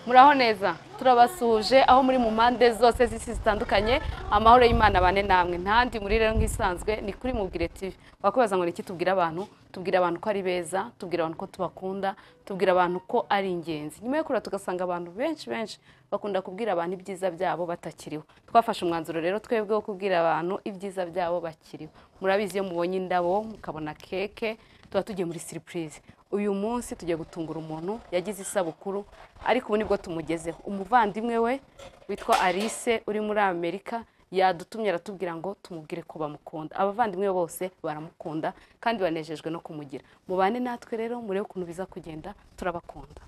Muraho neza, turabasuhuje aho muri mu mpande zose z'isi zitandukanye. Amahoro y'Imana bane namwe. Ntandi muri rero nk'isanzwe ni kuri Mubwire TV. Wakwibaza ngo niki tubwira abantu? Tubwira abantu ko ari beza, tubwira abantu ko tubakunda, tubwira abantu ko ari ingenzi. Nyuma yo kurira tugasanga abantu benshi benshi bakunda kubwira abantu ibyiza byabo batakiriho. Twafashe umwanzuro rero twebwe wo kubwira abantu ibyiza byabo bakiriho. Murabizi iyo mubonye indabo mukabona keke tuba tugiye muri surprise. Uyu munsi tugiye gutungura umuntu yagize isabukuru, ariko ubu nibwo tumugezeho. Umuvandimwe we witwa Alice uri muri Amerika yadutumye aratubwira ngo tumubwire ko bamukunda. Abavandimwe bose baramukunda kandi banejejwe no kumugira. Mubane natwe rero murebe ukuntu biza kugenda, turabakunda.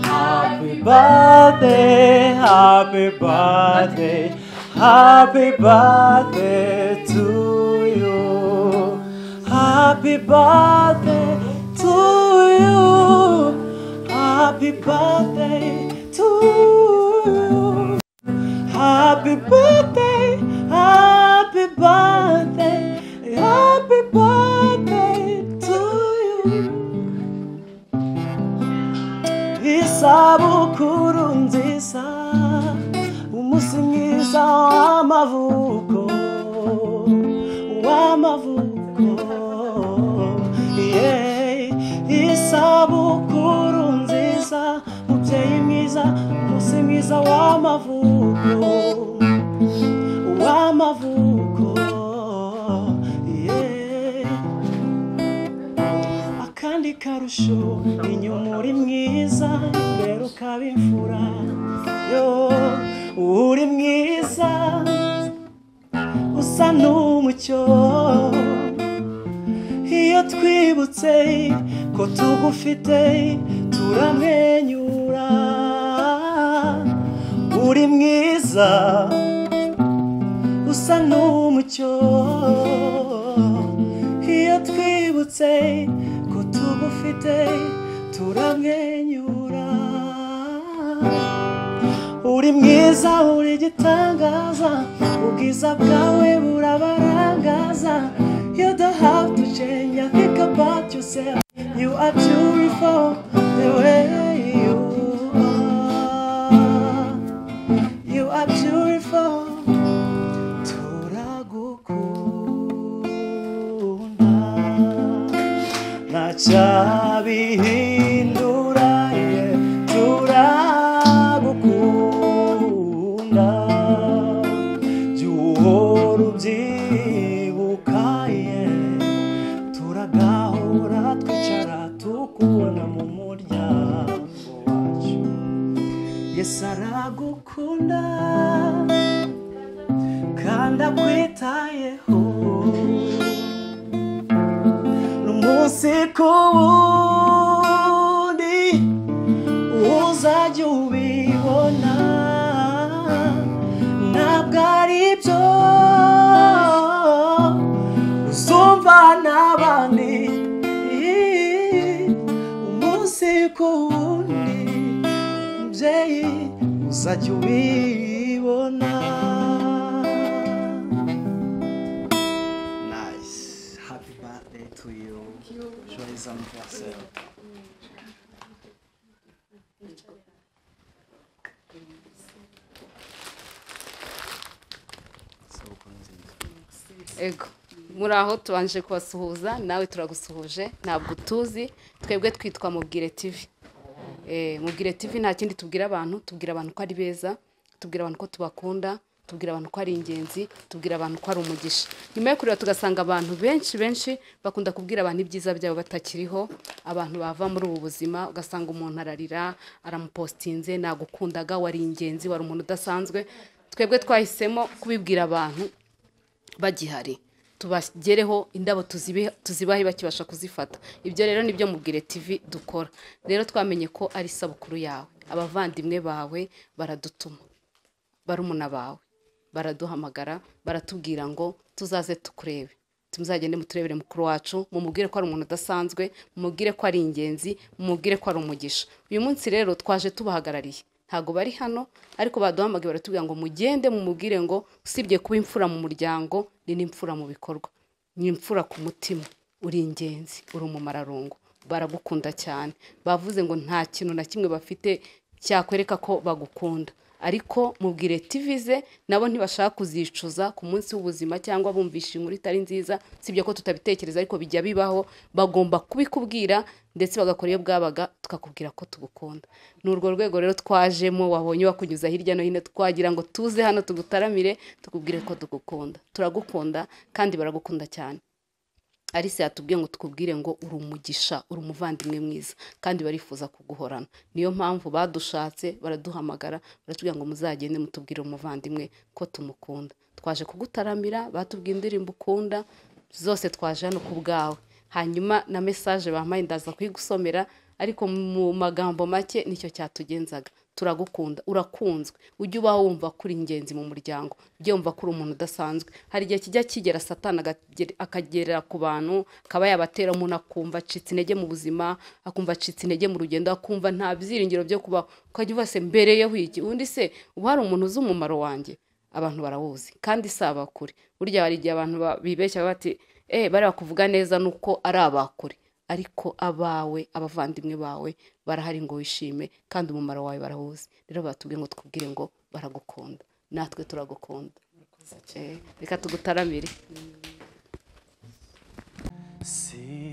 Happy birthday, happy birthday, happy birthday to you. Happy birthday to you. Happy birthday to you. Happy birthday, happy birthday, happy birthday to you. Isabukuru nziza, umunsi mwiza w'amavuko, w'amavuko. Yeah. Isabukuru nziza, mubyeyi mwiza, umunsi mwiza w'amavuko, w'amavuko. Yeah. Akandi karusho inyuma uri mwiza, imbere ukaba imfura. Yo, uri mwiza usa n'umucyo. Iyo twibutse ko tugufite turamwenyura. Uri mwiza usa n'umucyo. Iyo twibutse ko tugufite turamwenyura. Uri mwiza uri igitangaza, ubwiza bwawe burabarangaza. You don't have to change a thing about yourself. You are beautiful the way you are. You are beautiful. Turagukunda ntacyabihindura, yeah. Turagukunda jya uhora ubyibuka, yeah. Turagahora twicara tukubona mu muryango wacu. Yesu aragukunda kandi akwitayeho. N'umunsi ku wundi uzajya ubibona, ntabwo ari byo uzumva n'abandi. Umunsi ku wundi mubyeyi uzajya ubibona. Nice. Happy birthday to you. Joyeux anniversaire. Ego, muri aho tubanje kubasuhuza, nawe turagusuhuje. Ntabwo tuzi, twebwe twitwa Mubwire TV. Mubwire TV nta kindi tubwira abantu, tubwira abantu ko ari beza, tubwira abantu ko tubakunda, tubwira abantu ko ari ingenzi, tubwira abantu ko ari umugisha. Nyuma yo kureba tugasanga abantu benshi benshi bakunda kubwira abantu ibyiza byabo batakiriho. Abantu bava muri ubu buzima ugasanga umuntu ararira, aramupostinze, nagukundaga, wari ingenzi, wari umuntu udasanzwe. Twebwe twahisemo kubibwira abantu bagihari, tubagereho indabo tuzibahe bakibasha kuzifata. Ibyo rero nibyo Mubwire TV dukora. Rero twamenye ko ari isabukuru yawe, abavandimwe bawe baradutuma, barumuna bawe baraduhamagara, baratubwira ngo tuzaze tukurebe, tumuzagende muturebere mukuru wacu, mumubwire ko ari umuntu udasanzwe, mumubwire ko ari ingenzi, mumubwire ko ari umugisha. Uyu munsi rero twaje tubahagarariye. Ntago bari hano ariko baduhamagaye baratubwira ngo mugende mumubwire ngo usibye kuba imfura mu muryango ni n'imfura mu bikorwa, ni imfura ku mutima, uri ingenzi, uri umumararungu, baragukunda cyane. Bavuze ngo nta kintu na kimwe bafite cyakwereka ko bagukunda. Ariko Mubwire TV ze nabo ntibashaka kuzicuza ku munsi w'ubuzima cyangwa bumvisha inkuru itari nziza, sibyo ko tutabitekereza ariko bijya bibaho, bagomba kubikubwira ndetse bagakora iyo bwabaga tukakubwira ko tugukunda. Ni urwo rwego rero twajemo, wabonye wakunyuza hirya no hino, twagira ngo tuze hano tugutaramire tukubwire ko tugukunda. Turagukunda kandi baragukunda cyane. Alice yatubwiye ngo tukubwire ngo uri umugisha, uri umuvandimwe mwiza kandi barifuza kuguhorana. Niyo mpamvu badushatse baraduhamagara baratubwira ngo muzagende mutubwire umuvandimwe ko tumukunda. Twaje kugutaramira, batubwiye indirimbo ukunda zose, twaje hano ku bwawe. Hanyuma na message bampaye ndaza kuyigusomera, ariko mu magambo make nicyo cyatugenzaga. Turagukunda, urakunzwe, ujye ubaho wumva ko uri ingenzi mu muryango, ujye wumva ko uri umuntu udasanzwe. Hari igihe kijya kigera Satani akagera ku bantu akaba yabatera, umuntu akumva acitse intege mu buzima, akumva acitse intege mu rugendo, akumva nta byiringiro byo kubaho, ukajya uba se mbereyeho iki? Undi se ubu hari umuntu uzi umumaro wanjye? Abantu barawuzi kandi si abakure. Burya hari igihe abantu bibeshya bati bari bakuvuga neza nuko ari abakure, ariko abawe, abavandimwe bawe barahari ngo wishime kandi umumaro wawe barawuzi. Rero batubwiye ngo tukubwire ngo baragukunda, natwe turagukunda. Reka tugutaramire.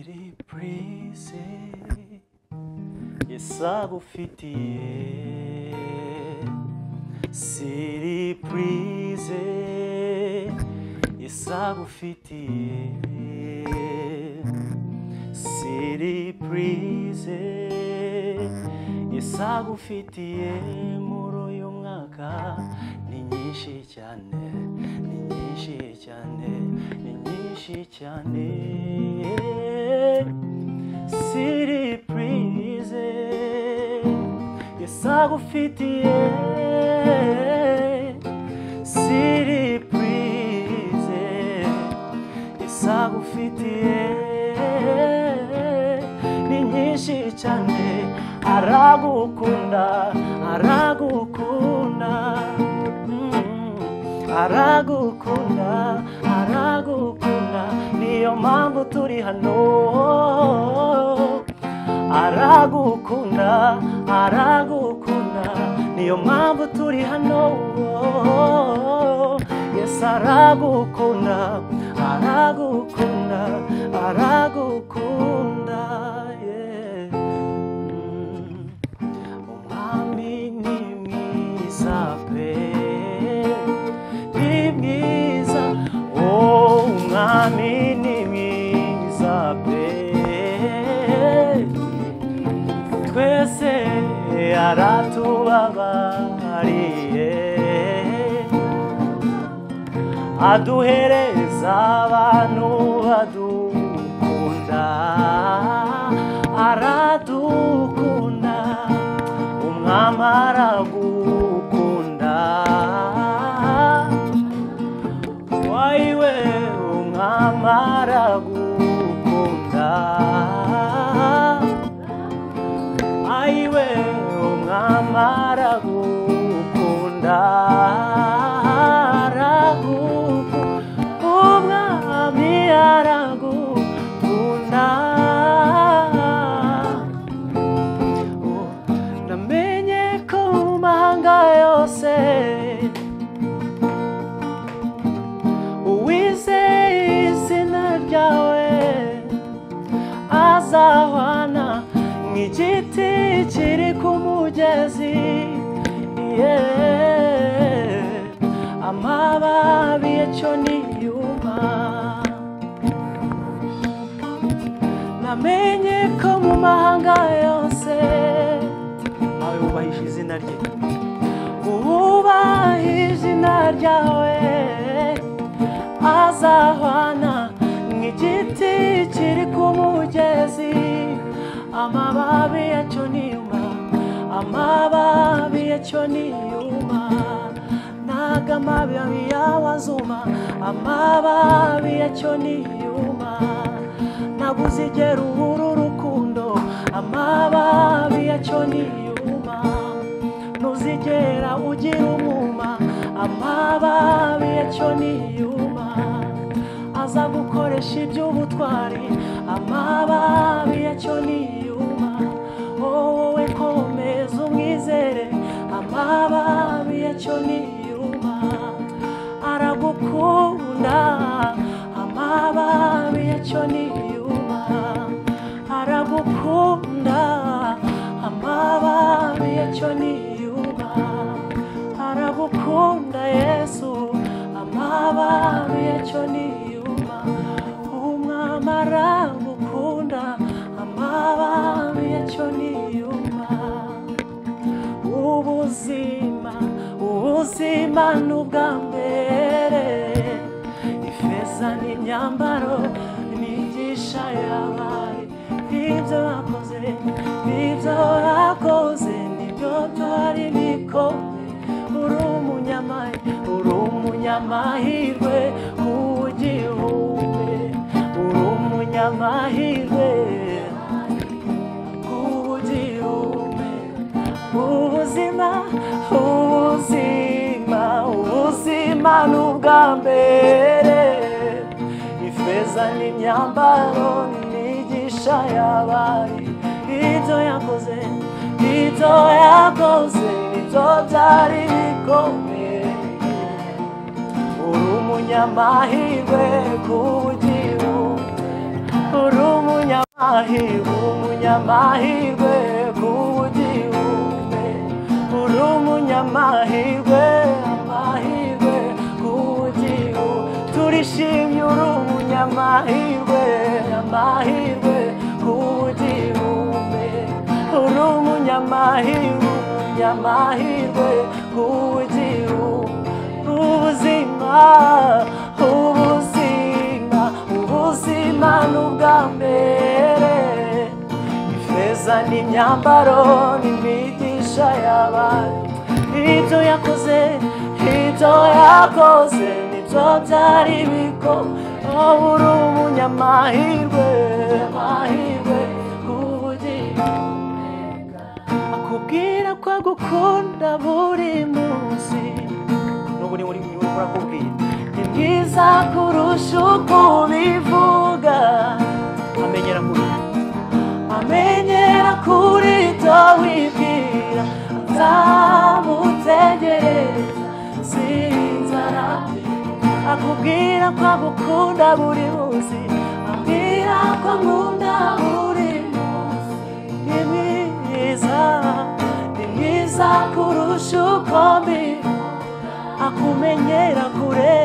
Siripurize yesagufitiye, siripurize yesagufitiye, siripurize yesagufitiye muri uyu mwaka ni nyinshi cyane, ni nyinshi cyane, ni nyinshi cyane. Siripurize yesagufitiye, siripurize yesagufitiye ni nyinshi cyane. Aragukunda, aragukunda, aragukunda, aragukunda, niyo mpamvu turi hano. Aragukunda, aragukunda, niyo mpamvu turi hano. Yes, aragukunda, aragukunda, aragukunda. Yeah. Umwami ni mwiza pe, ni mwiza, oh umwami ni mwiza pe, twese aratubabariye, aduhereza abantu badukunda, aradukunda, umwami aragukunda, wayiwe umwami aragukunda, ayiwe umwami aragukunda, umwami aragukunda. Namenye ko mu mahanga yose uwizeye izina ryawe azahwana nk'igiti kiri ku mugezi, amababi yacyo ntiyuma. Namenye ko mu mahanga yose awe wubahisha izina rye, wubaha izina ryawe azahwana nk'igiti kiri ku mugezi, amababi yacyo ntiyuma, amababi yacyo ntiyuma, ntago amababi yawe azuma, amababi yacyo ntiyuma, ntabwo uzigera ubura urukundo, amababi yacyo ntiyuma, ntuzigera ugira umwuma, amababi yacyo ntiyuma, aza gukoresha iby'ubutwari, amababi yacyo ntiyuma, wowe komeza umwizere, niyubaha aragukunda amababi yacyo niyubaha aragukunda Yesu amababi yacyo niyubaha umwami aragukunda amababi yacyo niyubaha ubuzima ubuzima n'ubwa mbere ifeza n'imyambaro imigisha yabaye ibyo bakoze ibyo bakoze nibyo byari bikomeye uri umunyamahirwe ugihumbe uri umunyamahirwe ugihumbe ubuzima ubuzima ubuzima n'ubwa mbere ifeza n'imyambaro n'imigisha yabaye ibyo yakoze nibyo byari bikomeye uri umunyamahirwe kugihugu uri umunyamahirwe umunyamahirwe kugihugu uri umunyamahirwe amahirwe kugihugu turishimye uri umunyamahirwe amahirwe kugihugu uri umunyamahirwe umunyamahirwe kugihugu ubuzima ubuzima ubuzima n'ubwa mbere ifeza n'imyambaro n'imigisha yabaye ibyo yakoze nibyo byari bikomeye uri umunyamahirwe amahirwe kugihugu akubwira ko agukunda buri munsi n'ubu ni muri urakubwira ni mwiza kurusha uko ubivuga amenyera kuri amenyera kuri ibyo wibwira nzamutegereza sinzara akubwira ko agukunda buri munsi ambwira ko nkunda buri munsi ni mwiza kurusha uko mbivuga akumenyera kure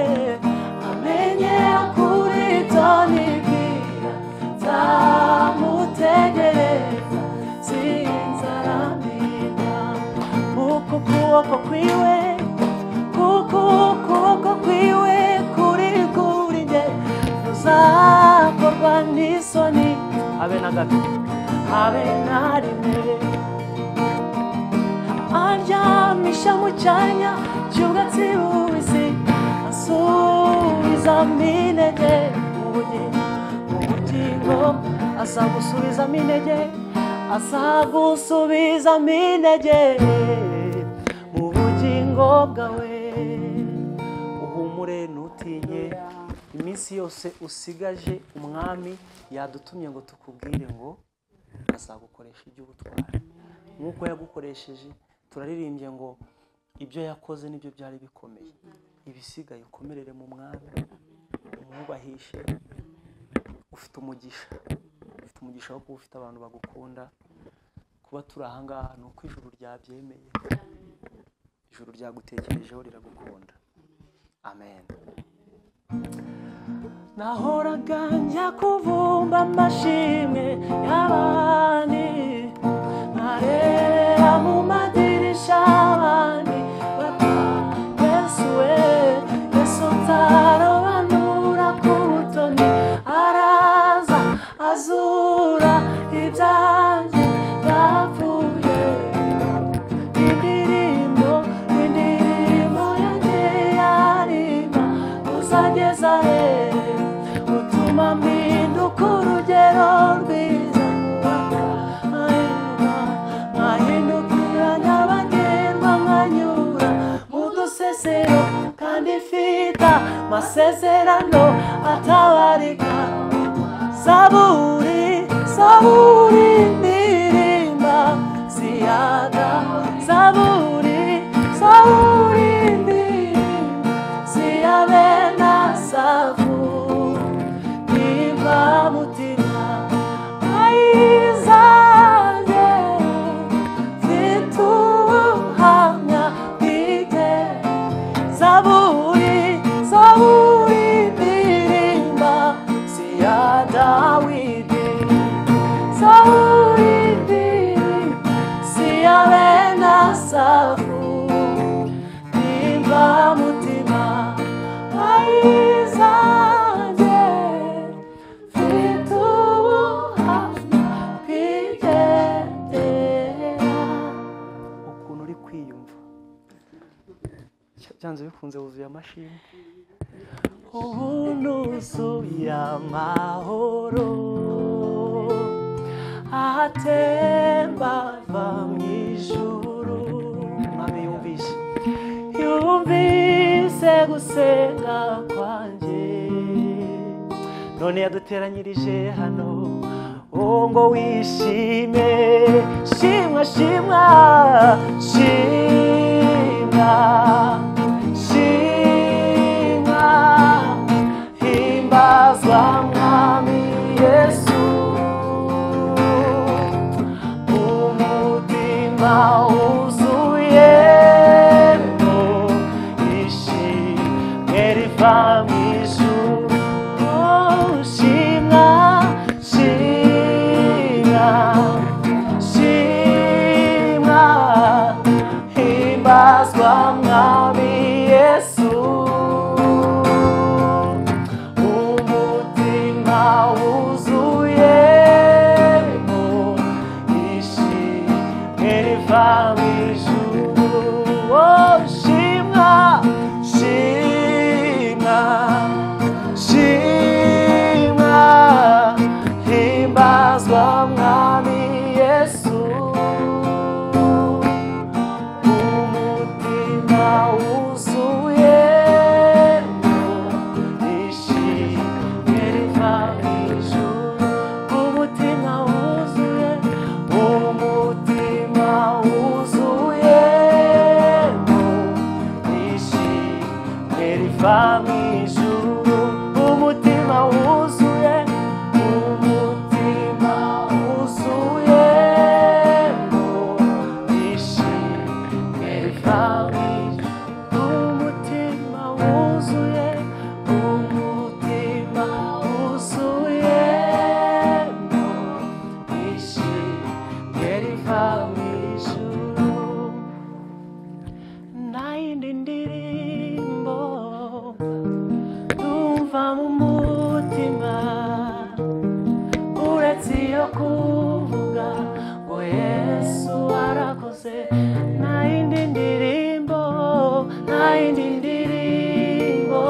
amenyera kuri ibyo nibwira nzamutegereza sinzarambirwa uku kuboko kwiwe kuko ukuboko kwiwe kuri kuri njye uzakorwa n'isoni habe na gato habe na rimwe aryamisha mu cyanya cy'ubwatsi bubisi asubizamo intege mu bugingo azagusubizamo intege azagusubizamo intege mu bugingo bwawe uhumure ntutinye iminsi yose usigaje umwami yadutumye ngo tukubwire ngo azagukoresha iby'ubutwari nk'uko yagukoresheje turaririmbye ngo ibyo yakoze nibyo byari bikomeye ibisigaye ukomerere mu mwami umwubahishe ufite umugisha ufite umugisha wo kuba ufite abantu bagukunda kuba turi aha ngaha ni uko ijuru ryabyemeye ijuru ryagutekerejeho riragukunda amen nahoraga njya kuvumba amashimwe y'abandi nkarebera mu madirisha abandi bata Yesu we Yesu utarobanura ku butoni araza azura ibyanjye byapfuye indirimbo indirimbo yanjye yarima uzageza he utuma mpinduka urugero rwiza nkahindukira nyabagendwa nkanyura mu dusesero kandi mfite amasezerano atabarika zaburi zaburi ndirimba ziyaga zaburi zaburi ndirimba ziyabe na safu niba mutima. Byanze bikunze wuzuye amashimwe. Ubu nuzuye amahoro atemba ava mu ijuru. Mwami yumvise, yumvise gusenga kwanjye, none yaduteranyirije hano ngo wishime. Shimwa, shimwa, shimwa, shimwa, himbazwa Mwami Yesu. Umutima wuzuyemo ishimwe riva mu ijuru. Oh, shimwa, shimwa, shimwa, himbazwa Mwami Yesu. Umutima wuzuyemo ishimwe riva mu ijuru. Oh, shimwa, shimwa, shimwa, himbazwa Mwami Yesu. Umutima wuzuyemo ishimwe riva mu ijuru. Umutima wuzuye, umutima wuzuyemo ishimwe riva mu ijuru. Umutima wuzuye, umutima wuzuyemo ishimwe riva mu ijuru. Umutima wuzuye, umutima wuzuyemo ishimwe riva mu ijuru. Nta yindi ndirimbo numva mu mutima uretse iyo kuvuga ngo Yesu warakoze. Nta yindi ndirimbo, nta yindi ndirimbo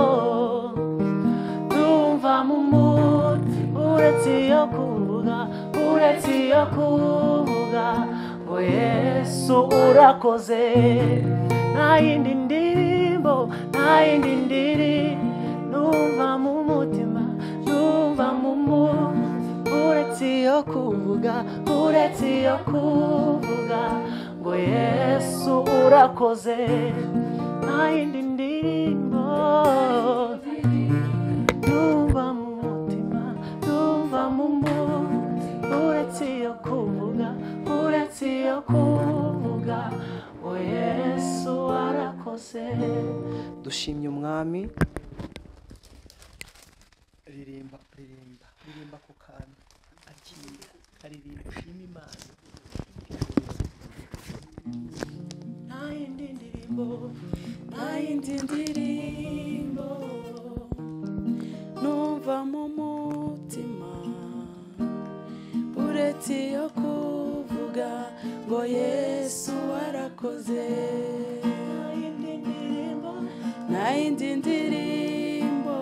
numva mu mutima uretse iyo kuvuga, uretse iyo kuvuga ngo Yesu urakoze. Nta yindi ndirimbo, nta yindi ndirimbo numva mu mutima, numva mu mutima uretse iyo kuvuga, uretse iyo kuvuga ngo Yesu urakoze. Nta yindi ndirimbo numva mu mutima, numva mu mutima uretse iyo kuvuga, uretse iyo kuvuga ngo Yesu warakoze. Dushimye Umwami. Ririmba, ririmba, ririmba ku kantu akira, karirimba ushima Imana. Nta yindi ndirimbo, nta yindi ndirimbo numva mu mutima uretse iyo kuvuga ngo Yesu warakoze. Nta yindi ndirimbo, Nta yindi ndirimbo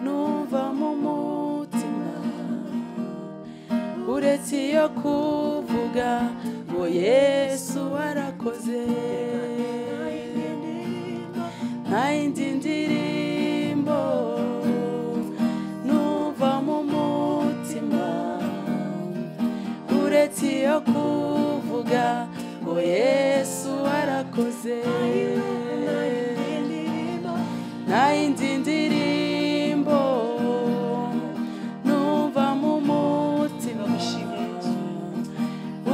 numva mu mutima uretse iyo kuvuga ngo Yesu warakoze. Nta yindi ndirimbo, Nta yindi ndirimbo numva mu mutima uretse iyo kuvuga ngo Yesu warakoze. Nta yindi ndirimbo, Nta yindi ndirimbo numva mu mutima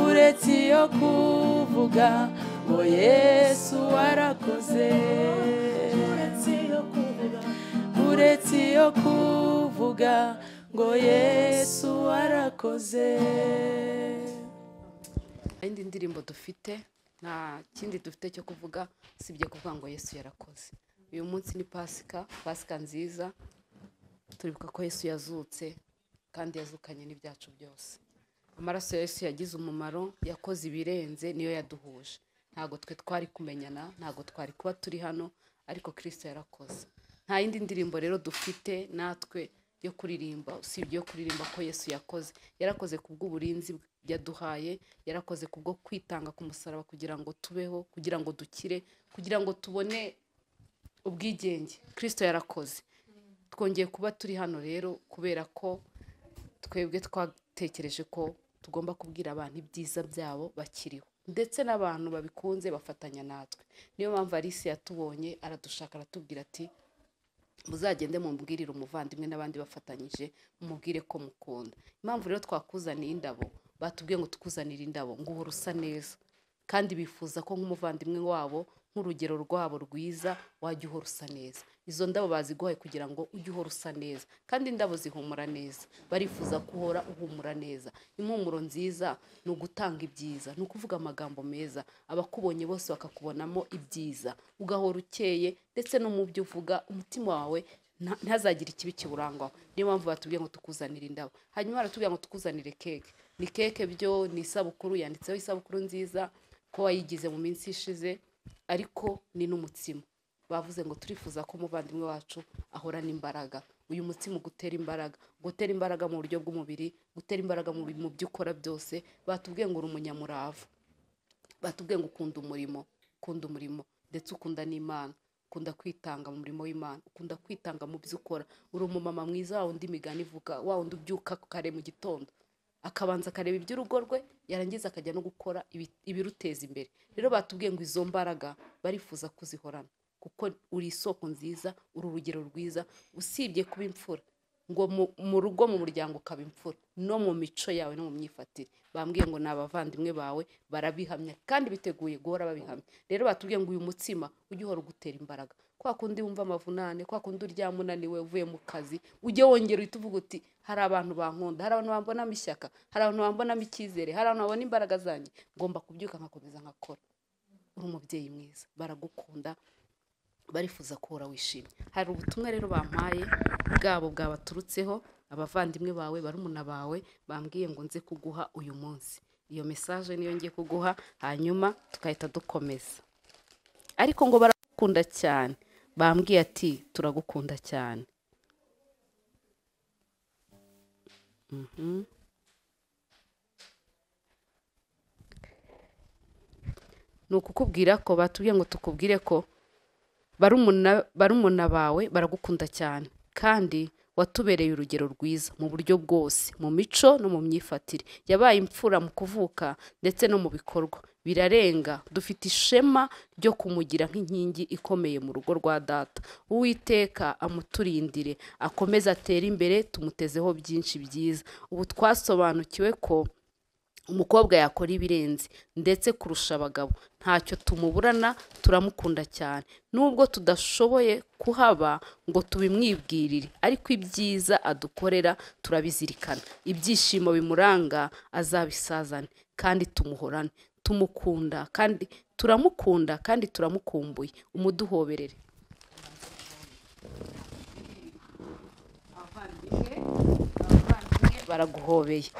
uretse iyo kuvuga ngo Yesu warakoze. Uretse iyo kuvuga, Uretse iyo kuvuga ngo Yesu warakoze. Indi ndirimbo dufite, nta kindi dufite cyo kuvuga usibye kuvuga ngo Yesu yarakoze. Uyu munsi ni Pasika, Pasika nziza. Turibuka ko Yesu yazutse kandi yazukanye n'ibyacu byose. Amaraso ya Yesu yagize umumaro, yakoze ibirenze, niyo yaduhuje. Ntabwo twe twari kumenyana, ntabwo twari kuba turi hano, ariko Kristo yarakoze. Nta yindi ndirimbo rero dufite natwe yo kuririmba usibye yo kuririmba ko Yesu yakoze. Yarakoze kubw'uburinzi yaduhaye, yarakoze kubwo kwitanga ku musaraba kugira ngo tubeho, kugira ngo dukire, kugira ngo tubone ubwigenge. Kristo yarakoze. Twongeye kuba turi hano rero kubera ko twebwe twatekereje ko tugomba kubwira abantu ibyiza byabo bakiriho, ndetse n'abantu babikunze bafatanya natwe. Niyo mpamvu Alice yatubonye aradushaka, aratubwira ati muzagende mumbwirire umuvandimwe n'abandi bafatanyije, mumubwire ko mukunda. Impamvu rero twakuzaniye indabo, batubwiye ngo tukuzanire indabo ngo uhore usa neza, kandi bifuza ko nk'umuvandimwe wabo, nk'urugero rwabo rwiza, wajya uhora usa neza. Izo ndabo baziguhaye kugira ngo ujye uhora usa neza, kandi indabo zihumura neza, barifuza ko uhora uhumura neza. Impumuro nziza ni ugutanga ibyiza, ni ukuvuga amagambo meza, abakubonye bose bakakubonamo ibyiza, ugahora ukeye, ndetse no mu byo uvuga umutima wawe ntazagire ikibi kiwurangwaho. Niyo mpamvu batubwiye ngo tukuzanire indabo. Hanyuma baratubwira ngo tukuzanire keke. Ni keke byo ni isabukuru, yanditseho isabukuru nziza ko wayigize mu minsi ishize, ariko ni n'umutsima. Bavuze ngo turifuza ko umuvandimwe wacu ahorana imbaraga. Uyu mutsima ugutera imbaraga, gutera imbaraga mu buryo bw'umubiri, gutera imbaraga mu byo ukora byose. Batubwiye ngo uri umunyamurava, batubwiye ngo ukunda umurimo, ukunda umurimo ndetse ukunda n'Imana, ukunda kwitanga mu murimo w'Imana, ukunda kwitanga mu byo ukora. Uri umumama mwiza, wa wundi imigani ivuga, wa wundi ubyuka kare mu gitondo akabanza akareba iby'urugo rwe, yarangiza akajya no gukora ibiruteza imbere. Rero batubwiye ngo izo mbaraga barifuza kuzihorana, kuko uri isoko nziza, uri urugero rwiza. Usibye kuba imfura ngo mu rugo, mu muryango ukaba imfura, no mu mico yawe no mu myifatire. Bambwiye ngo ni abavandimwe bawe barabihamya, kandi biteguye guhora babihamya. Rero batubwiye ngo uyu mutsima ujye uhora ugutera imbaraga. Kwa kundi wumva amavunane, kwa kundi uryama unaniwe uvuye mu kazi, ujye wongera uhite uvuga uti hari abantu bankunda, hari abantu bambonamo ishyaka, hari abantu bambonamo icyizere, hari abantu babona imbaraga zanjye, ngomba kubyuka nkakomeza nkakora. Uri umubyeyi mwiza, baragukunda, barifuza kuhora wishimye. Hari ubutumwa rero bampaye bwabo bwabaturutseho, abavandimwe bawe, barumuna bawe, bambwiye ngo nze kuguha uyu munsi. Iyo message niyo ngiye kuguha, hanyuma tukahita dukomeza. Ariko ngo baragukunda cyane, bambwiye ati turagukunda cyane. Ni ukukubwira ko batubwiye ngo tukubwire ko barumuna bawe baragukunda cyane, kandi watubereye urugero rwiza mu buryo bwose, mu mico no mu myifatire. Yabaye imfura mu kuvuka ndetse no mu bikorwa, birarenga. Dufite ishema ryo kumugira nk'inkingi ikomeye mu rugo rwa data. Uwiteka amuturindire, akomeze atere imbere, tumutezeho byinshi byiza. Ubu twasobanukiwe ko umukobwa yakora ibirenze ndetse kurusha abagabo, ntacyo tumuburana, turamukunda cyane. Nubwo tudashoboye kuhaba ngo tubimwibwirire, ariko ibyiza adukorera turabizirikana. Ibyishimo bimuranga azabisazane, kandi tumuhorane. Tumukunda kandi turamukunda kandi turamukumbuye. Umuduhoberere. Abavandimwe baraguhobeye.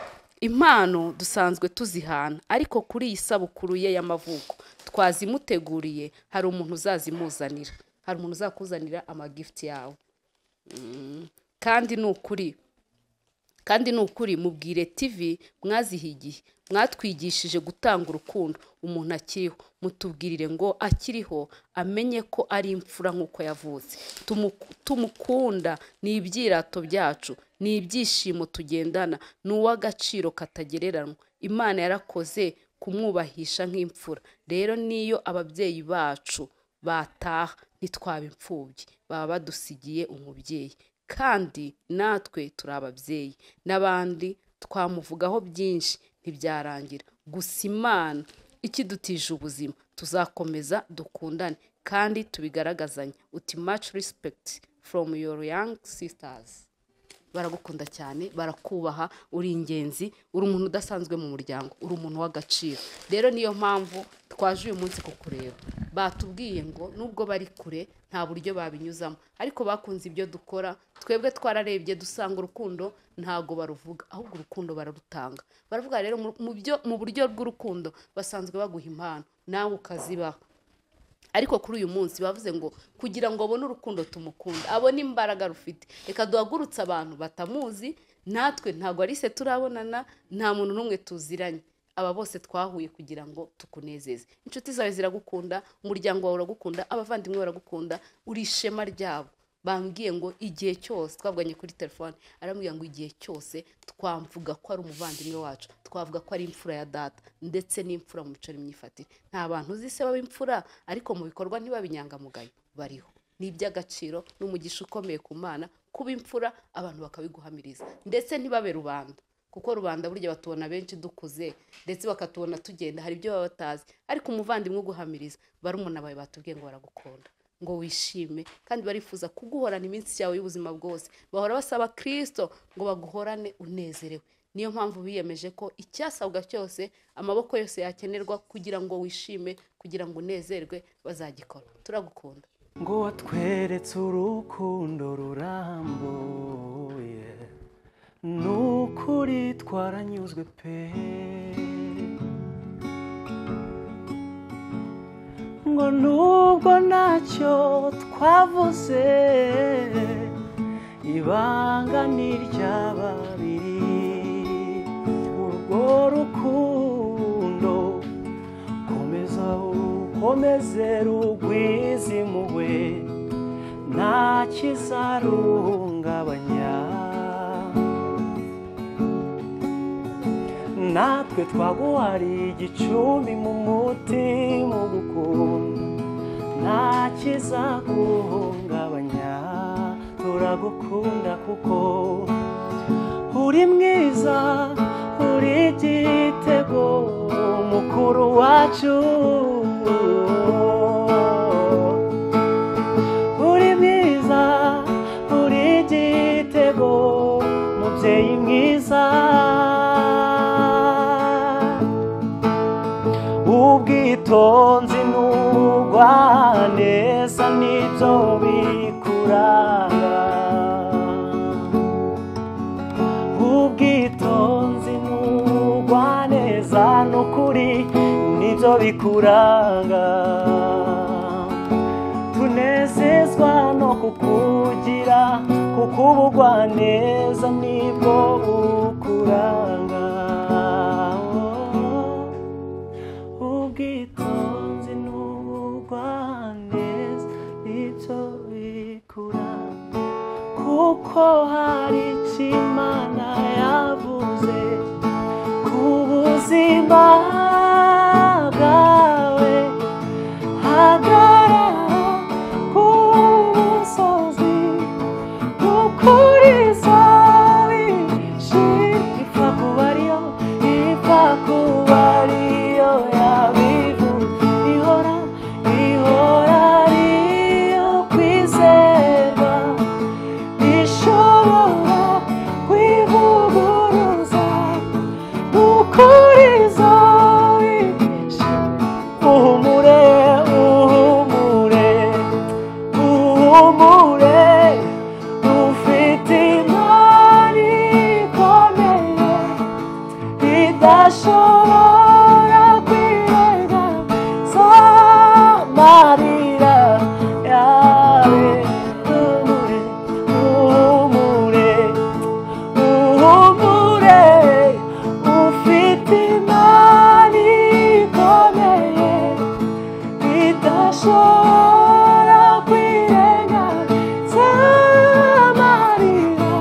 Impano dusanzwe tuzihana, ariko kuri iyi sabukuru ye y'amavuko twazimuteguriye. Hari umuntu uzazimuzanira, hari umuntu uzakuzanira amagift yawe. Kandi ni ukuri, kandi ni ukuri Mubwire TV mwazihigiye, mwatwigishije gutanga urukundo umuntu akiriho. Mutubwirire ngo akiriho amenye ko ari imfura nk'uko yavutse. Tumukunda, ni ibyirato byacu, ni ibyishimo tugendana, ni uw'agaciro katagereranywa. Imana yarakoze kumwubahisha nk'imfura. Rero niyo ababyeyi bacu bataha ntitwaba imfubyi, baba badusigiye umubyeyi, kandi natwe turi ababyeyi. N'abandi twamuvugaho byinshi ntibyarangira. Gusa Imana ikidutije ubuzima, tuzakomeza dukundane kandi tubigaragazanye. Uti much respect from your young sisters. Baragukunda cyane, barakubaha, uri ingenzi, uri umuntu udasanzwe mu muryango, uri umuntu w'agaciro. Rero niyo mpamvu twaje uyu munsi kukureba. Batubwiye ngo nubwo bari kure nta buryo babinyuzamo, ariko bakunze ibyo dukora. Twebwe twararebye dusanga urukundo ntago baruvuga, ahubwo urukundo bararutanga. Baravuga rero mu buryo bw'urukundo basanzwe baguha impano nawe ukazibaha. Ariko kuri uyu munsi bavuze ngo kugira ngo abone urukundo tumukunda, abone imbaraga rufite, reka duhagurutse abantu batamuzi. Natwe ntabwo ari se turabonana, nta muntu n'umwe tuziranye, aba bose twahuye kugira ngo tukunezeze. Inshuti zawe ziragukunda, umuryango wawe uragukunda, abavandimwe baragukunda, uri ishema ryabo. Bambwiye ngo igihe cyose twavuganye kuri telefone, arambwira ngo igihe cyose twamvuga ko ari umuvandimwe wacu, twavuga ko ari imfura ya data, ndetse n'imfura mu mico n'imyifatire. Nta bantu uzi se baba imfura ariko mu bikorwa ntibabinyangamugayo, bariho. Ni iby'agaciro, ni umugisha ukomeye ku Mana kuba imfura, abantu bakabiguhamiriza, ndetse ntibabe rubanda, kuko rubanda burya batubona benshi dukuze, ndetse bakatubona tugenda, hari ibyo baba batazi. Ariko umuvandimwe uguhamiriza, barumuna bawe batubwiye ngo baragukunda, ngo wishime, kandi barifuza kuguhorana iminsi yawe y'ubuzima bwose. Bahora basaba Kristo ngo baguhorane unezerewe. Niyo mpamvu biyemeje ko icyasabwa cyose, amaboko yose yakenerwa kugira ngo wishime, kugira ngo unezerwe, bazagikora. Turagukunda. Ngo watweretse urukundo rurambuye, nukuri twaranyuzwe pe. Ngo nubwo ntacyo twavuze, ibanga ni irya babiri. Urwo rukundo komeza ukomeze rugwize impuhwe, nta kizaruhungabanya. Natwe twaguhariye igicumbi mu mutima ugukunda, nta kizaguhungabanya. Turagukunda kuko uri mwiza, uri igitego mukuru wacu. Uri mwiza, uri igitego mubyeyi mwiza. Ubwitonzi n'ubugwaneza nibyo bikuranga, ubwitonzi n'ubugwaneza n'ukuri nibyo bikuranga. Tunezezwa no kukugira, kuko ubugwaneza nibwo bukuranga. Ubwitonzi n'ubugwaneza nibyo bikuranga, kuko hari icyo Imana yavuze ku buzima bwawe. Hagarara ku musozi, ukuriza wishimye. Ipfa kuba ariyo, ipfa kuba ariyo yabivuze, ihora ihora ariyo kwizerwa, ishobora kwivuguruza, ukuriza wishimye. Uhumure, uhumure, uhumure, ufite Imana ikomeye idashobora kwirengagiza amarira yawe. Uhumure, uhumure, uhumure, ufite Imana ikomeye idashobora kwirengagiza amarira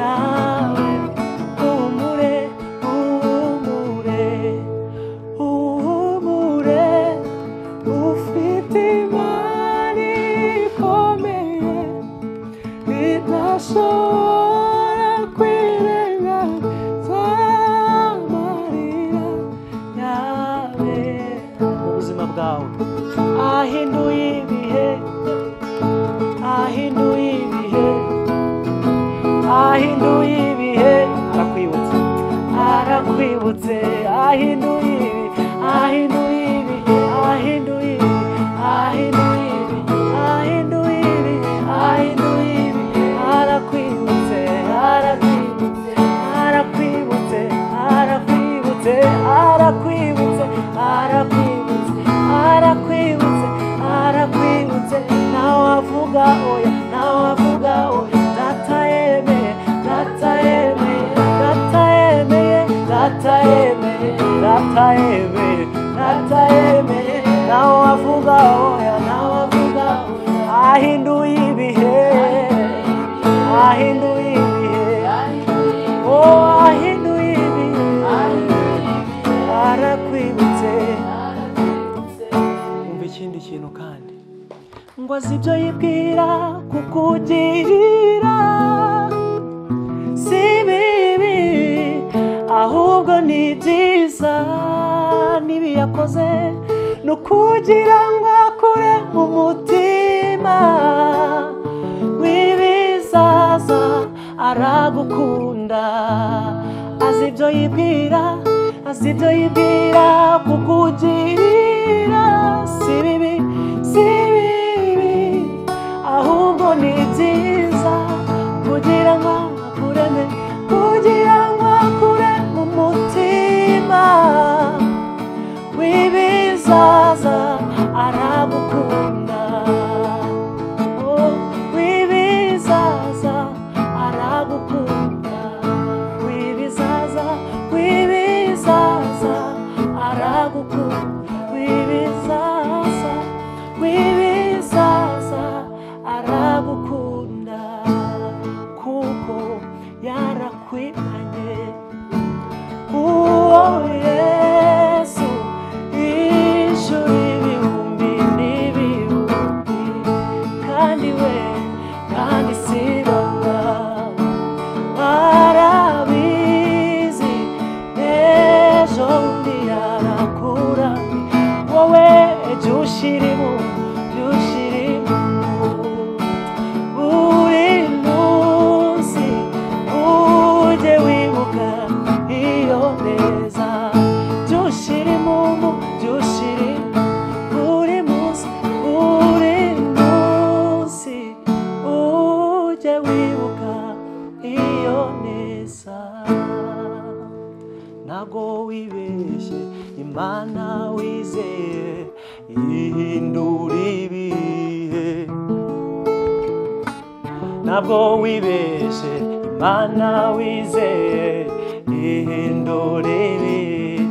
yawe. Uhumure, uhumure. Arakwibutse, ahinduye ibi, ahinduye ibi, ahinduye ibi, ahinduye ibi, ahinduye ibi, ahinduye ibi, arakwibutse, arakwibutse, arakwibutse, arakwibutse, arakwibutse, arakwibutse, arakwibutse, arakwibutse. Nawe avuga oya, nawe avuga oya, data yemeye, data yemeye, data yemeye, data yemeye, data yemeye, data yemeye. Nawe avuga oya, nawe avuga oya, ahinduye ibihe, ahinduye ibihe, oh ahinduye ibihe, arakwibutse. Umva ikindi kintu kandi, ngo azi ibyo yibwira kukugirira si bibi, ahubwo ni byiza. N'ibi yakoze ni ukugira ngo akure mu mutima w'ibizaza. Aragukunda, azi ibyo yibwira, azi ibyo yibwira kukugirira si bibi, si bibi, ahubwo ni byiza, kugira ngo akureme, kugira ngo akure mu mutima w'ibizaza. Aragukunda, oh, w'ibizaza, aragukunda, w'ibizaza, w'ibizaza, aragukunda, w'ibizaza, w'ibizaza, aragukunda, kuko yarakwimanye. Uwo Yesu inshuro ibihumbi n'ibihumbi, kandi we kandi si baba barabizi, ejo bundi yarakuramye. Wowe jya ushyirimo, jya ushyirimo buri munsi, ujye wibuka iyo neza, jya ushyira imumu, jya ushyira buri munsi, buri munsi, ujye wibuka iyo neza. Ntabwo wibeshye, Imana wizeye ihindura ibihe. Ntabwo wibeshye, Imana wizeye ihindura ibihe.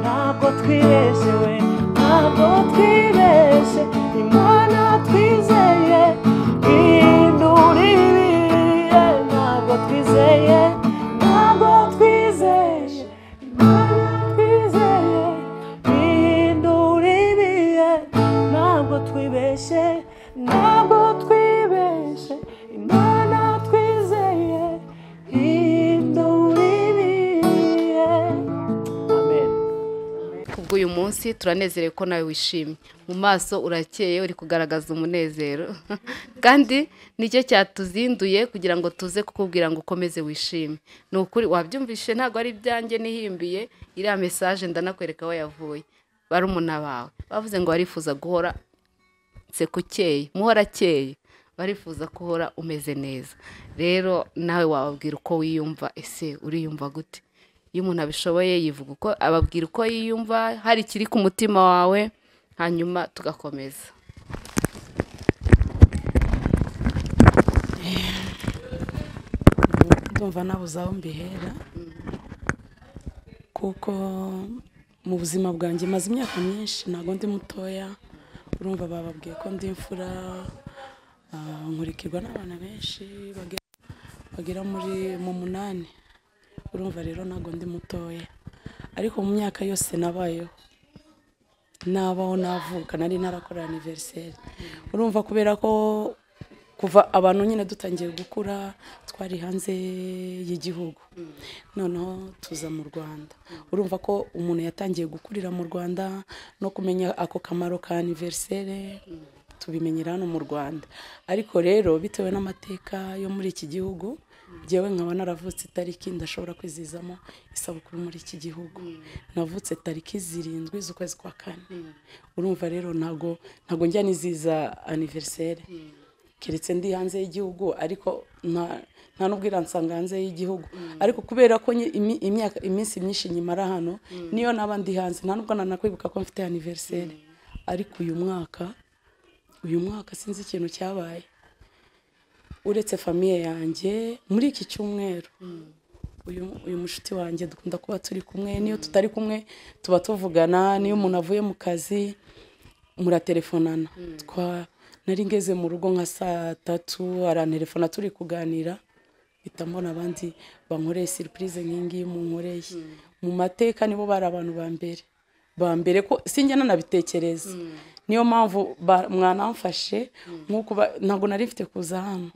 Ntabwo twibeshye we, ntabwo twibeshye, Imana twizeye ihindura ibihe. Ntabwo twizeye, ntabwo twizeye, Imana twizeye ihindura ibihe. Ntabwo twibeshye, ntabwo twibeshye, Imana twizeye ihindura ibihe. Amen. Kubw'uyu munsi turanezerewe ko nawe wishimye, mu maso urakeye, uri kugaragaza umunezero, kandi nicyo cyatuzinduye kugira ngo tuze kukubwira ngo ukomeze wishime. Ni ukuri wabyumvishe, ntabwo ari ibyanjye nihimbiye, iriya mesaje ndanakwereka aho yavuye. Barumuna bawe bavuze ngo barifuza guhora nseko ukeye, muhora akeye, barifuza guhora umeze neza. Rero nawe wababwira uko wiyumva. Ese uriyumva gute? Iyo umuntu abishoboye yivuga uko, ababwira uko yiyumva, hari ikiri ku mutima wawe, hanyuma tugakomeza. Ndumva nabuze aho mbihera, kuko mu buzima bwanjye maze imyaka myinshi, ntabwo ndi mutoya. Urumva bababwiye ko ndi imfura, nkurikirwa n'abana benshi bagera muri mu 8. Urumva rero ntabwo ndi mutoya, ariko mu myaka yose nabayeho, nabaho navuka nari narakora anniversaire. Urumva kubera ko kuva abantu nyine dutangiye gukura twari hanze y'igihugu, noneho tuza mu Rwanda. Urumva ko umuntu yatangiye gukurira mu Rwanda no kumenya ako kamaro ka anniversaire tubimenyera hano mu Rwanda. Ariko rero bitewe n'amateka yo muri iki gihugu Njyewe nkaba naravutse itariki ndashobora kwizihizamo isabukuru muri iki gihugu. Navutse tariki 7 z'ukwezi kwa 4. Urumva rero ntago njya niziza anniversaire keretse ndi hanze y'igihugu, ariko nta nubwo iransanga hanze y'igihugu. Ariko kubera ko imyaka iminsi myinshi nyimara hano, niyo naba ndi hanze nta nubwo nanakwibuka ko mfite anniversaire. Ariko uyu mwaka sinzi ikintu cyabaye uretse famille yanjye muri iki cyumweru. Uyu mushuti wanjye dukunda kuba turi kumwe, niyo tutari kumwe tuba tuvugana, niyo umuntu avuye mu kazi muratelfonana. Nari ngeze mu rugo nka saa 3 arantelefona turi kuganira, mpita mbona abandi bankoreye surprise nk'ingiyi munkoreye. Mu mateka nibo bari abantu ba mbere ko sinjya nanabitekereza. Niyo mpamvu mwanamfashe nkuko ntabwo nari mfite kuza hano.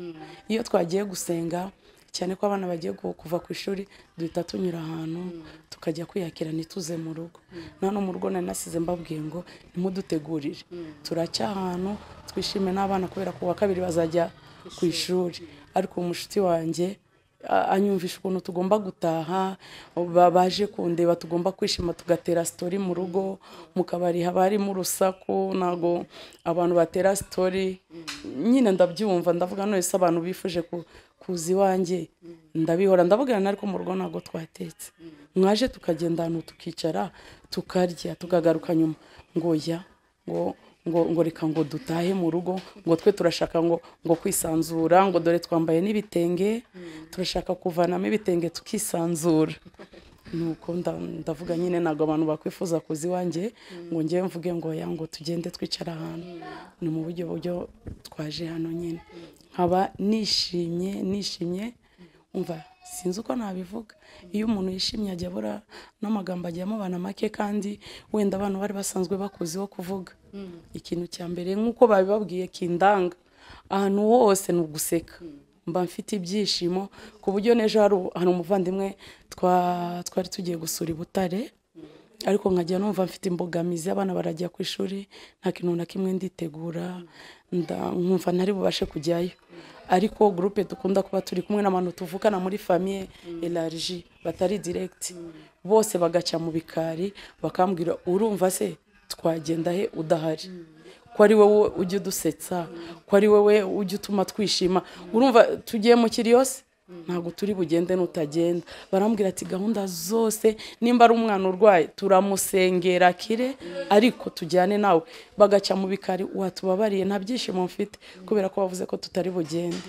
Iyo twagiye gusenga cyane ko abana bagiye kuva ku ishuri duhita tunyura ahantu tukajya kwiyakira ntituze mu rugo. Nano mu rugo nari nasize mbabwiye ngo nimudutegurire, turaca ahantu twishime n'abana kubera ku wa kabiri bazajya ku ishuri. Ariko umushuti wanjye anyumvisha ukuntu tugomba gutaha, baje kundeba tugomba kwishima tugatera story mu rugo. Mu kabari haba harimo urusaku, ntago abantu batera story nyine. Ndabyumva ndavuga none se abantu bifuje kuza iwanjye ndabihora ndavugana, ariko mu rugo ntago twatetse. Mwaje tukagenda ahantu tukicara tukarya tukagaruka nyuma ngo ya ngo reka ngo dutahe mu rugo, ngo twe turashaka ngo kwisanzura, ngo dore twambaye n'ibitenge, turashaka kuvanamo ibitenge tukisanzura. Nuko ndavuga nyine ntabwo abantu bakwifuza kuza iwanjye ngo ngiye mvuge ngo ya ngo tugende twicara ahantu. Ni mu buryo twaje hano nyine nkaba nishimye. Umva sinzi uko nabivuga. Iyo umuntu yishimye ajya abura n'amagambo ajya amubana make, kandi wenda abantu bari basanzwe bakuziho kuvuga. Ikintu cya mbere nk'uko babibabwiye kindanga ahantu hose ni uguseka, mba mfite ibyishimo ku buryo n'ejo hari umuvandimwe twari tugiye gusura i Butare, ariko nkajya numva mfite imbogamizi, abana barajya ku ishuri nta kintu na kimwe nditegura, nkumva ntari bubashe kujyayo. Ariko groupe dukunda kuba turi kumwe n'abantu tuvukana muri famille élargie batari direct, bose bagaca mu bikari bakambwira urumva se twagenda he udahari, ko ari wowe ujya udusetsa, ko ari wowe ujya utuma twishima, urumva tugiye mu kiriyose ntabwo turi bugende n'utagenda. Barambwira ati gahunda zose nimba ari umwana urwaye turamusengera kire, ariko tujyane nawe. Bagaca mu bikari watubabariye nta byishimo mfite kubera ko bavuze ko tutari bugende.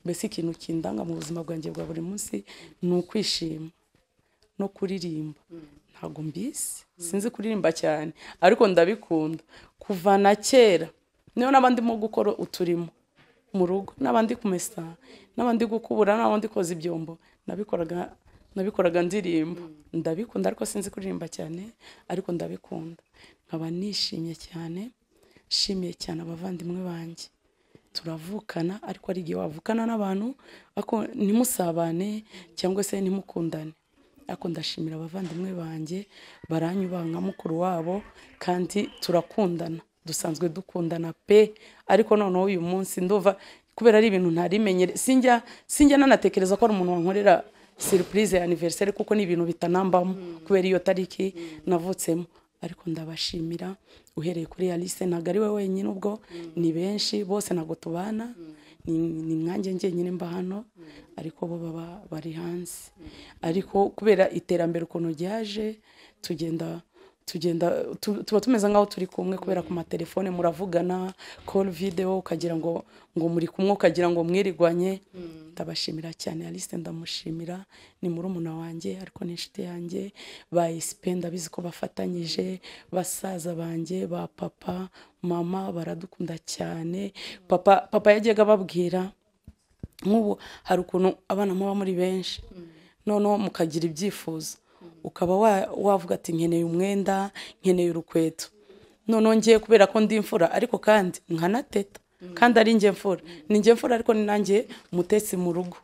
Mbese ikintu kindanga mu buzima bwanjye bwa buri munsi ni ukwishima no kuririmba. Ntabwo mbizi, sinzi kuririmba cyane ariko ndabikunda kuva na kera. Niyo n'abandi mo gukora uturimo mu rugo, n'abandi kumesa, n'abandi gukubura, n'abandi koza ibyombo, nabikoraga ndirimba. Ndabikunda ariko sinzi kuririmba cyane, ariko ndabikunda. Nkaba nishimye cyane, nshimiye cyane abavandimwe banjye. Turavukana ariko ari igihe wavukana n'abantu ariko ntimusabane cyangwa se ntimukundane. Ariko ndashimira abavandimwe banjye baranyubaha nka mukuru wabo, kandi turakundana, dusanzwe dukundana pe. Ariko noneho uyu munsi ndumva kubera ari ibintu ntarimenyere, sinjya nanatekereza ko ari umuntu wankorera surprise ya anniversaire, kuko ni ibintu bitanambamo kubera iyo tariki navutsemo. Ariko ndabashimira uhereye kuri Alice, ntabwo ari we wenyine, ubwo ni benshi bose ntabwo tubana, ni nkanjye njyenyine mba hano, ariko bo baba bari hanze. Ariko kubera iterambere ukuntu ryaje tugenda tuba tumeze nkaho turi kumwe, kubera ku matelefone muravugana call video ukagira ngo muri kumwe, ukagira ngo mwirigwanye. Ndabashimira cyane Alice, ndamushimira, ni murumuna wanjye ariko ni inshuti yanjye. Ba SP ndabizi ko bafatanyije, basaza banjye, ba papa mama baradukunda cyane. Papa yajyaga ababwira nk'ubu hari ukuntu abana muba muri benshi noneho mukagira ibyifuzo, ukaba wavuga ati nkeneye umwenda, nkeneye urukweto, noneho ngiye kubera ko ndi imfura ariko kandi nkanateta, kandi ari njye mfura, ni njye mfura ariko ni nanjye mutetsi mu rugo.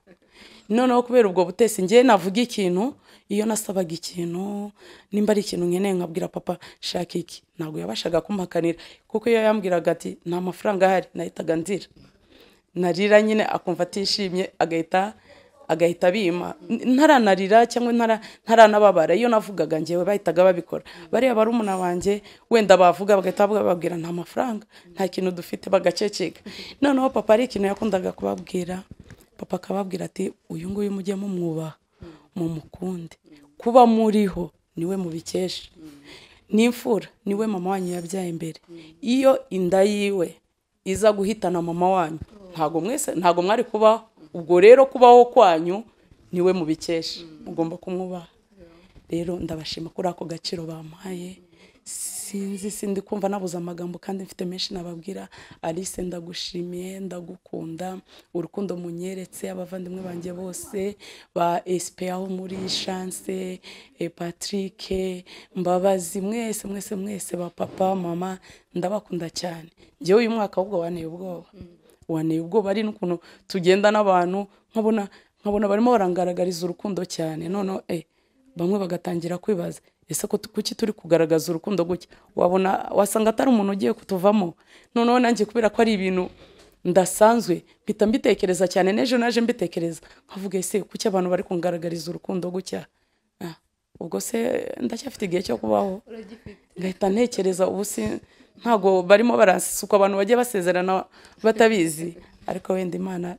Noneho kubera ubwo butesi ngiye navuga ikintu, iyo nasabaga ikintu nimba ari ikintu nkeneye nkabwira papa shaka iki, ntabwo yabashaga kumpakanira, kuko iyo yambwiraga ati nta mafaranga ahari nahitaga ndira, narira nyine akumva atishimye agahita agahita bima ntaranarira cyangwa ntaranababara. Iyo navugaga ngewe bahitaga babikora. Bariya barumuna banjye wenda bavuga bagahita bababwira nta mafaranga, nta kintu dufite, bagaceceka. Noneho papa ari ikintu yakundaga kubabwira, papa akababwira ati uyu nguyu mujye mumwubaha, mumukunde, kuba muriho niwe mubikesha, n'imfura niwe mama wanyu yabyaye imbere. Iyo inda yiwe iza guhitana mama wanyu ntago mwese ntago mwari kubaho. Ubwo rero kubaho kwanyu niwe mubikesha, mugomba kumwubaha. Rero ndabashima kuri ako gaciro bampaye. Sinzi sindi kumva nabuze amagambo kandi mfite menshi nababwira. Alice ndagushimiye, ndagukunda, urukundo munyeretse, abavandimwe banjye bose ba SP aho muri Chance, Patrick, Mbabazi, mwese mwese mwese ba papa mama, ndabakunda cyane. Njyewe uyu mwaka ahubwo wanteye ubwoba, wanteye ubwoba ari n'ukuntu tugenda n'abantu nkabona barimo barangaragariza urukundo cyane. None bamwe bagatangira kwibaza ese ko kuki turi kugaragaza urukundo gutya, wabona wasanga atari umuntu ugiye kutuvamo. Noneho nanjye kubera ko ari ibintu ndasanzwe mpita mbitekereza cyane, n'ejo naje mbitekereza nkavuga ese kuki abantu bari kungaragariza urukundo gutya, ubwo se ndacyafite igihe cyo kubaho? Ngahita ntekereza ubu si ntago barimo baransuka abantu bagiye basezerana batabizi. Ariko wenda Imana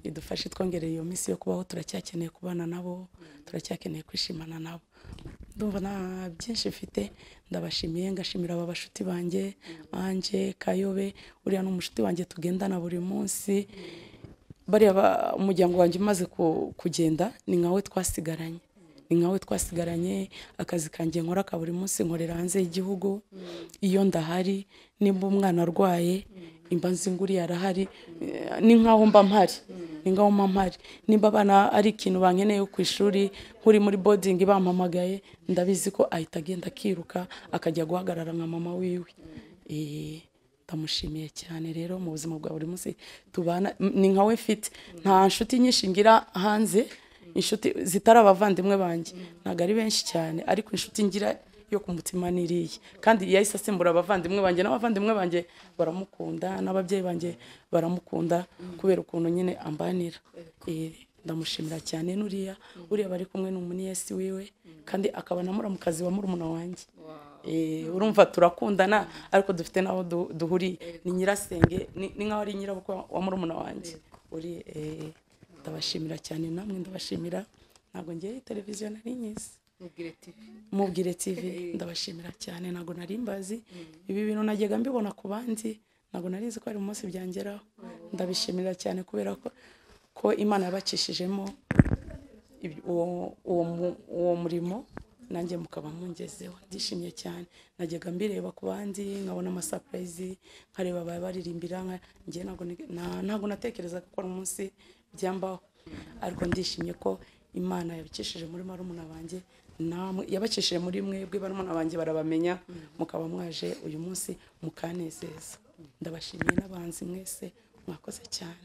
idufashe twongereye iyo minsi yo kubaho, turacyakeneye kubana nabo, turacyakeneye kwishimana nabo. Ndumva nta byinshi mfite, ndabashimiye, ngashimira aba bashuti banjye, Anje, Kayobe, uriya ni umushuti wanjye tugendana buri munsi. Bariya umuryango wanjye umaze kugenda ni nkawe twasigaranye, ni nkawe twasigaranye. Akazi kanjye nkora ka buri munsi nkorera hanze y'igihugu, iyo ndahari nimba umwana arwaye imba nzi ngo uriya arahari, ni nkaho mba mpari, ni nkaho mba mpari. Nimba abana ari ikintu bankeneye ku ishuri, nkuri muri boarding bampamagaye, ndabizi ko ahita agenda akiruka akajya guhagarara nka mama wiwe. Ndamushimiye cyane. Rero mu buzima bwa buri munsi tubana ni nkawe mfite, nta nshuti nyinshi ngira hanze, inshuti zitari abavandimwe banjye ntago ari benshi cyane, ariko inshuti ngira yo ku mutima niriye, kandi yahise asimbura abavandimwe banjye, n'abavandimwe banjye baramukunda, n'ababyeyi banjye baramukunda kubera ukuntu nyine ambanira. Ndamushimira cyane. Nuriya uriya bari kumwe n'umuniyesi wiwe, kandi akaba na muramukazi wa murumuna wanjye. Urumva turakundana ariko dufite naho duhuriye, ni nyirasenge, ni nkaho ari nyirabukwe wa murumuna wanjye uri. Ndabashimira cyane, namwe ndabashimira. Ntabwo ngiye televiziyo nari nyizi, Mubwire TV, ndabashimira cyane. Ntabwo nari mbazi ibi bintu, najyaga mbibona ku bandi, ntabwo nari nzi ko ari umunsi byangeraho. Ndabishimira cyane kubera ko Imana yabacishijemo uwo murimo, nanjye mukaba mungezeho. Ndishimye cyane, najyaga mbireba ku bandi nkabona ama surprise, nkareba ababaririmbira, njye ntabwo natekerezaga ko ari umunsi byambaho. Ariko ndishimye ko Imana yabicishije muri barumuna banjye, namwe yabacishije muri mwebwe barumuna banjye barabamenya, mukaba mwaje uyu munsi mukanezeza. Ndabashimiye n'abanzi mwese, mwakoze cyane.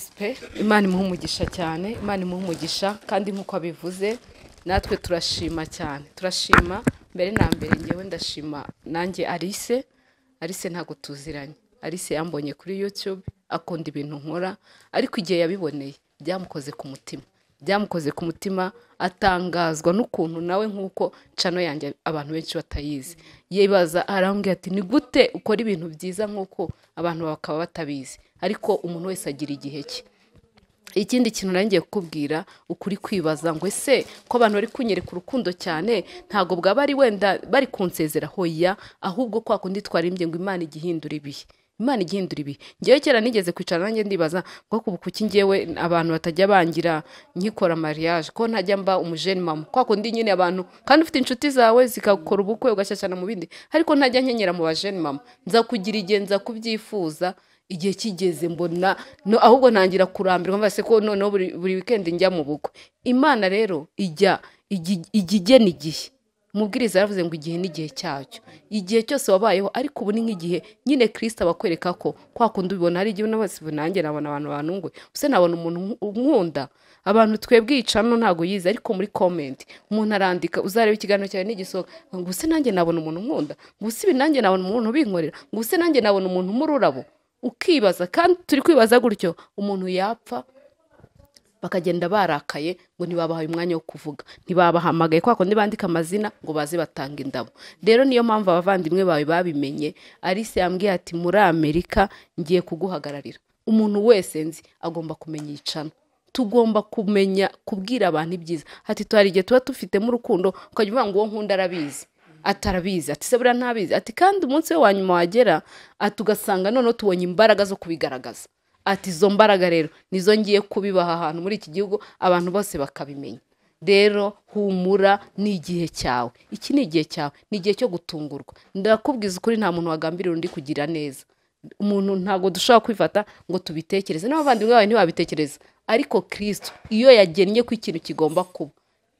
SP, Imana imuhe umugisha cyane, Imana imuhe umugisha. Kandi nkuko abivuze natwe turashima cyane, turashima mbere na mbere. Ngewe ndashima nanjye Alice. Alice ntago tuziranye, Alice yambonye kuri YouTube, akunda ibintu nkora, ariko igihe yabiboneye byamukoze ku mutima, byamukoze ku mutima, atangazwa n'ukuntu nawe nkuko cano yanjye abantu benshi batayizi. Yibaza, arambwira ati ni gute ukora ibintu byiza nkuko abantu bakaba batabizi? Ariko umuntu wese agira igihe cye. Ikindi kintu nangiye kukubwira, ukuri kwibaza ngo ese ko abantu bari kunyereka urukundo cyane ntago bwaba ari wenda bari kunsezera? Hoya, ahubwo kwa kundi twarimbye ngo Imana igihindura ibihe, Imana igihindura ibihe. Ngewe kera nigeze kwicara nanjye ndibaza ngo kuki ngewe abantu batajya bangira nkikora mariage, ko ntajya mba umujene mama, kwa kundi nyine abantu kandi ufite inshuti zawe zikakora ubukwe ugashyashyana mu bindi, ariko ntajya nkenyera mu bajene mama. Nza kugira igihe nza kubyifuza, igihe kigeze mbona no ahubwo ntangira kurambirwa, mva se ko noneho buri weekend njya mu bukwe. Imana rero ijya igena igihe. Umubwiriza yaravuze ngo igihe n'igihe cyacyo, igihe cyose wabayeho. Ariko ubu ni nk'igihe nyine Kristo abakwereka ko kwa kundi ubibona. Hari igihe unabase nanjye nabona abantu bantunguye, use nabona umuntu unkunda. Abantu twebwe yicano ntago yize, ariko muri comment umuntu arandika, uzareba ikiganiro cyawe n'igisohoka, ngo use nanjye nabona umuntu unkunda, ngo use ibi nanjye nabona umuntu ubinkorera, ngo use nanjye nabona umuntu umururabo. Ukibaza, kandi turi kwibaza gutyo, umuntu yapfa Bakagenda barakaye ngo ntibabahaye umwanya wo kuvuga, ntibabahamagaye kwa kundi bandika amazina ngo baze batanga indabo. Rero niyo mpamvu abavandimwe bawe babimenye. Alice yambwiye ati muri Amerika ngiye kuguhagararira, umuntu wese nzi agomba kumenya iyicano, tugomba kumenya kubwira abantu ibyiza. Ati tuhari igihe tuba tufitemo urukundo ukajya uvuga ngo uwo nkunda arabizi, atarabizi, ati se buriya ntabizi, ati kandi umunsi we wa nyuma wagera ati ugasanga noneho tubonye imbaraga zo kubigaragaza. Ati izo mbaraga rero nizo ngiye kubibaha ahantu muri iki gihugu abantu bose bakabimenya. Rero humura, ni igihe cyawe, iki ni igihe cyawe, ni igihe cyo gutungurwa. Ndakubwiza ukuri, nta muntu wagambirira undi kugira neza. Umuntu ntabwo dushobora kwifata ngo tubitekereze, n'abavandimwe bawe ntibabitekereza, ariko Kristo iyo yagennye ko ikintu kigomba kuba,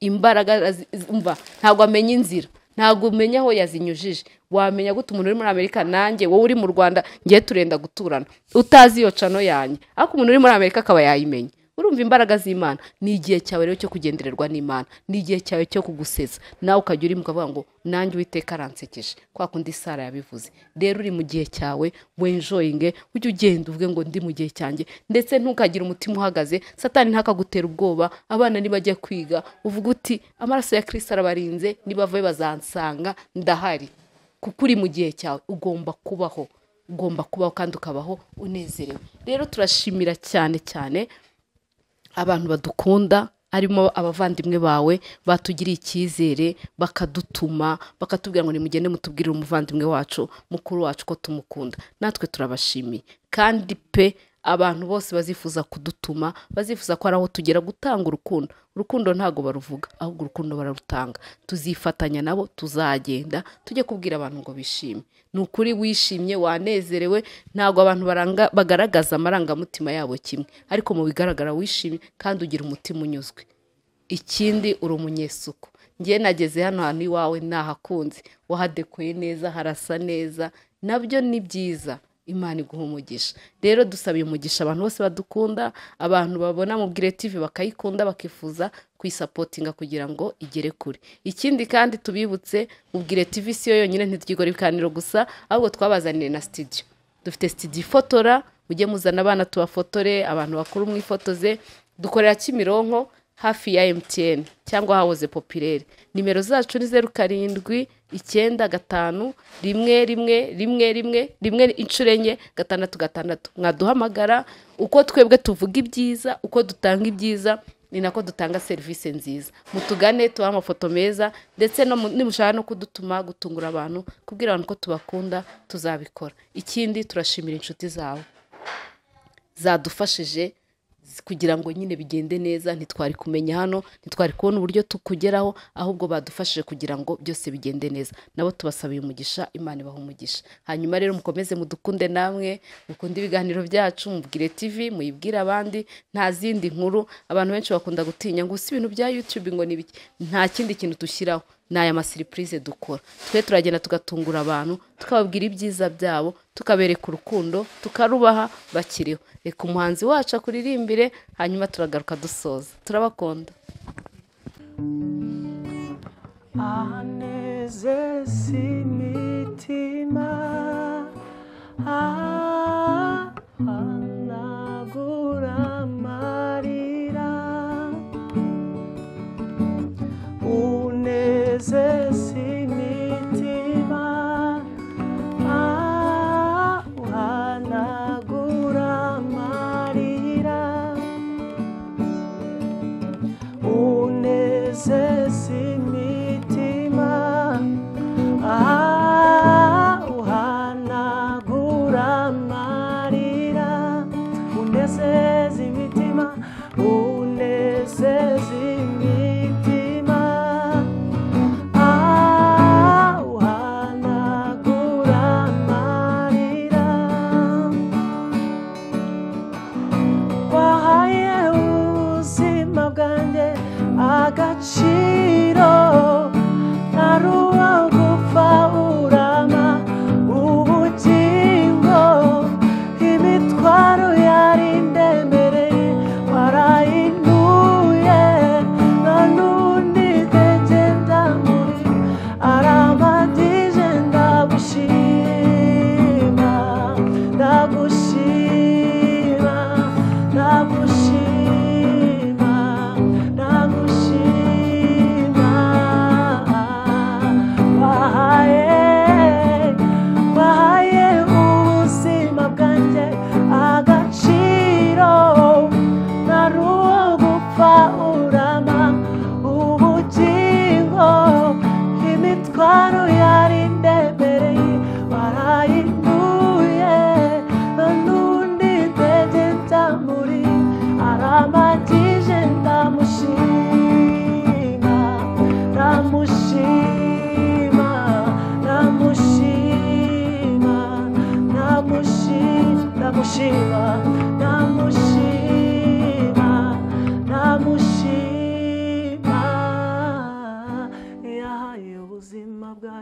imbaraga umva ntabwo amenya inzira, ntabwo umenya aho yazinyujije. Wamenya gute umuntu uri muri Amerika nanjye wowe uri mu Rwanda ngiye turenda guturana utazi iyo cano yanjye, ariko umuntu uri muri Amerika akaba yayimenya. Urumva imbaraga z'Imana. Ni igihe cyawe rero cyo kugendererwa n'Imana, ni igihe cyawe cyo kuguseza, nawe ukajya uri mukavuga ngo nanjye Uwiteka aransekeje, kwa kundi Sara yabivuze. Rero uri mu gihe cyawe, wenjoyinge, ujye ugenda uvuge ngo ndi mu gihe cyanjye, ndetse ntukagire umutima uhagaze, Satani ntakagutera ubwoba. Abana nibajya kwiga uvuga uti amaraso ya Kristo arabarinze, nibavayo bazansanga ndahari. Kuko uri mu gihe cyawe, ugomba kubaho, ugomba kubaho kandi ukabaho unezerewe. Rero turashimira cyane cyane abantu badukunda, harimo abavandimwe bawe batugiriye icyizere, bakadutuma, bakatubwira ngo nimugende mutubwirire umuvandimwe wacu, mukuru wacu ko tumukunda. Natwe turabashimiye. Kandi pe abantu bose bazifuza kudutuma, bazifuza ko ari aho tugera gutanga urukundo. Urukundo ntago baruvuga, ahubwo urukundo bararutanga. Tuzifatanya nabo, tuzagenda tujye kubwira abantu ngo bishime. Ni ukuri wishimye, wanezerewe, ntago abantu bagaragaza amarangamutima yabo kimwe, ariko mu bigaragara wishimye kandi ugira umutima unyuzwe. Ikindi uri umunyesuku. Ngiye nageze hano hantu iwawe nahakunze, wahadekoye neza, harasa neza, nabyo ni byiza. Imana iguha umugisha. Rero dusabiye umugisha abantu bose badukunda, abantu babona Mubwire TV bakayikunda, bakifuza kuyisapotinga kugira ngo igere kure. Ikindi kandi tubibutse, Mubwire TV si yo yonyine, ntitwigora ibiganiro gusa, ahubwo twabazaniye na studio. Dufite studio ifotora, mujye muzana abana tubafotore, abantu bakuru mwifotoze. Dukorera Kimironko hafi ya MTN cyangwa hahoze Populaire. Nimero zacu ni 07 95 1 1 1 1 1 4 6 6. Mwaduhamagara, uko twebwe tuvuga ibyiza, uko dutanga ibyiza, ni nako dutanga serivisi nziza. Mutugane tubahe amafoto meza, ndetse nimushaka no kudutuma gutungura abantu, kubwira abantu ko tubakunda, tuzabikora. Ikindi turashimira inshuti zawe zadufashije kugira ngo nyine bigende neza. Ntitwari kumenya hano, ntitwari kubona uburyo tukugeraho, ahubwo badufashije kugira ngo byose bigende neza. Nabo tubasabiye umugisha, Imana ibaha umugisha. Hanyuma rero mukomeze mudukunde namwe, mukunde ibiganiro byacu, Mubwire TV, muyibwire abandi. Nta zindi nkuru, abantu benshi bakunda gutinya ngo si ibintu bya YouTube ngo ni biki. Nta kindi kintu dushyiraho, ni aya masiripurize dukora. Twe turagenda tugatungura abantu, tukababwira ibyiza byabo, tukabereka urukundo, tukarubaha bakiriho. Reka umuhanzi wacu akuririmbire, hanyuma turagaruka dusoza. Turabakunda. Anezeza imitima, ahanagura amarira, unezeza imitima, uhanagura amarira, unezeza imitima, uhanagura amarira, unezeza imitima, unezeza imitima, uhanagura amarira. Wahaye ubuzima bwanjye agaciro,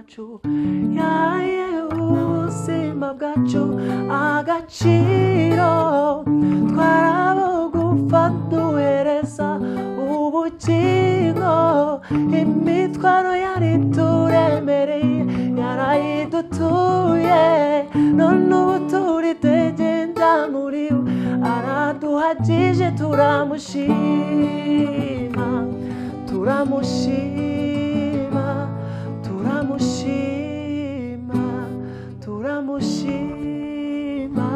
bwacu, yahaye ubuzima bwacu agaciro. Twarabugufa duhereza ubugingo, imitwaro yari turemereye yarayidutuye. None ubu turitegenda muri we, araduhagije, turamushima, turamushima, turamushima, turamushima.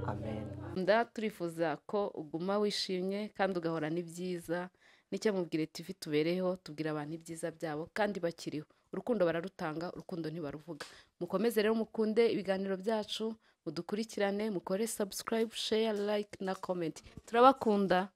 Amen. Nda turifuza ko uguma wishimye kandi ugahorana ibyiza. Nicyo Mubwire TV tubereyeho, tubwira abantu ibyiza byabo kandi bakiriho. Urukundo bararutanga, urukundo ntibaruvuga. Mukomeze rero mukunde ibiganiro byacu, mudukurikirane, mukore subscribe, share, like na comment. Turabakunda.